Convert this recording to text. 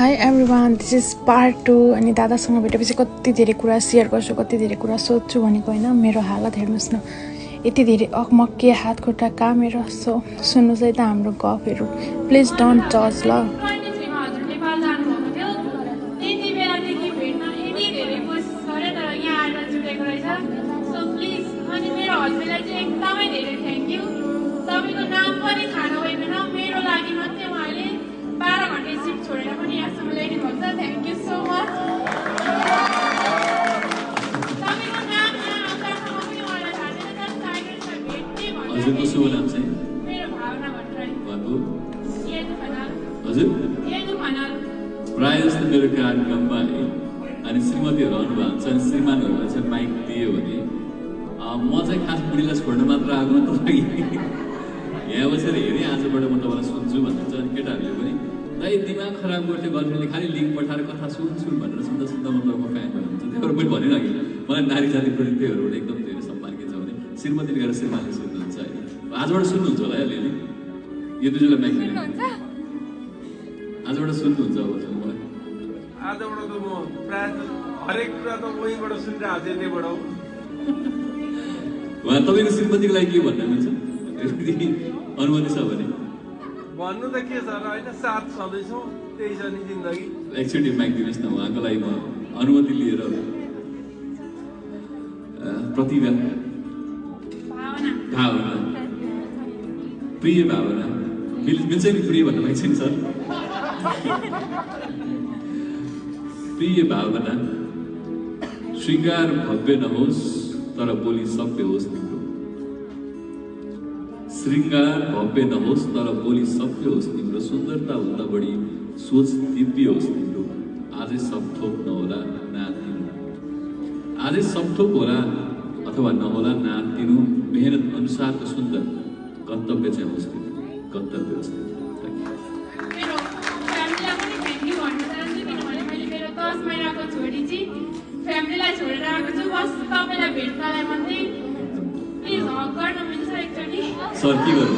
High everyone, this is part 2। अनि दादासँग भेटेपछि कति धेरै कुरा सेयर गर्छु, कति धेरै कुरा सोध्छु भनेको होइन। मेरो हालत हेर्नुहोस् न, यति धेरै अकमक्के, हात खुट्टा कामेर। सो सुन्नुहोस् है त हाम्रो गफहरू, प्लिज डोन्ट जज ल। तपाईको नाम पनि थाहा नभइकन मेरो लागि मात्रै उहाँले 12 घण्टे सिफ्ट छोडेर पनि यहाँसम्म ल्याइदिनु भएको छ। Thank you so much. तपाईको नाम आउँदासम्म पनि उहाँलाई थाहा छैन। जस्ट टाइगर छ भेट्ने भन्दा हजुरको शुभ नाम चाहिँ? मेरो भावना भट्टराई। उहाँको? येदु खनाल। हजुर? येदु खनाल। प्रायः जस्तो मेरो कार्यक्रममा है अनि श्रीमतीहरू आउनुभएको छ अनि श्रीमानहरूलाई चाहिँ माइक दियो भने म चाहिँ खास बुढीलाई छोड्न मात्र आएको तपाईँ यहाँ बसेर हेरेँ आजबाट म तपाईँलाई सुन्छु भन्नुहुन्छ। अनि केटाहरूले पनि दाइ दिमाग खराब गर्थ्यो, गर्लफ्रेन्डले खालि लिङ्क पठाएर कथा सुन भनेर सुन्दा सुन्दा म तपाईँको फ्यान भन्नुहुन्छ। त्योहरू पनि भनिरहेको मलाई नारी जातिप्रति त्योहरूबाट एकदम धेरै सम्मान के छ भने श्रीमतीले गएर श्रीमानले सुन्नुहुन्छ होइन। आजबाट सुन्नुहुन्छ होला है अलिअलि यो दुईजनालाई माइक दिनुहुन्छ, आजबाट सुन्नुहुन्छ अब चाहिँ मलाई। आजबाट त म प्रायः हरेक कुरा त वहीँबाट सुनिरहेको थिएँ, त्यहीबाट हो। उहाँ तपाईँको श्रीमतीको लागि के भन्नु हुन्छ? अनुमति छ भने भन्नु त के छ र होइन, साथ छँदैछौँ, त्यही छ नि जिन्दगी। एकचोटि माइक दिनुहोस् न उहाँको लागि म अनुमति लिएर। प्रतिभा, भावना, प्रिय भावना, मिल्छ नि प्रिय भन्नु भएको छ नि सर? प्रिय भावना, श्रृङ्गार भव्य नहोस् तर बोली सभ्य होस् तिम्रो। श्रृङ्गार भव्य नहोस् तर बोली सभ्य होस् तिम्रो। सुन्दरता भन्दा बढी सोच दिव्य होस् तिम्रो। आजै सब थोक नहोला नातिनु, आजै सब थोक होला अथवा नहोला नातिनु। मेहनत अनुसारको सुन्दर गन्तव्य चाहिँ होस् तिम्रो, गन्तव्य होस् तिम्रो। मेरो फ्यामिलीलाई पनि थ्याङ्क यू भन्न चाहन्छु, किनभने मैले मेरो 10 महिनाको छोरी चाहिँ फ्यामिलीलाई छोडेर आएको छु। बस तपाईँलाई भेट्नलाई मात्रै प्लिज हक गर्न मिल्छ एकचोटि? सर के गर्नु?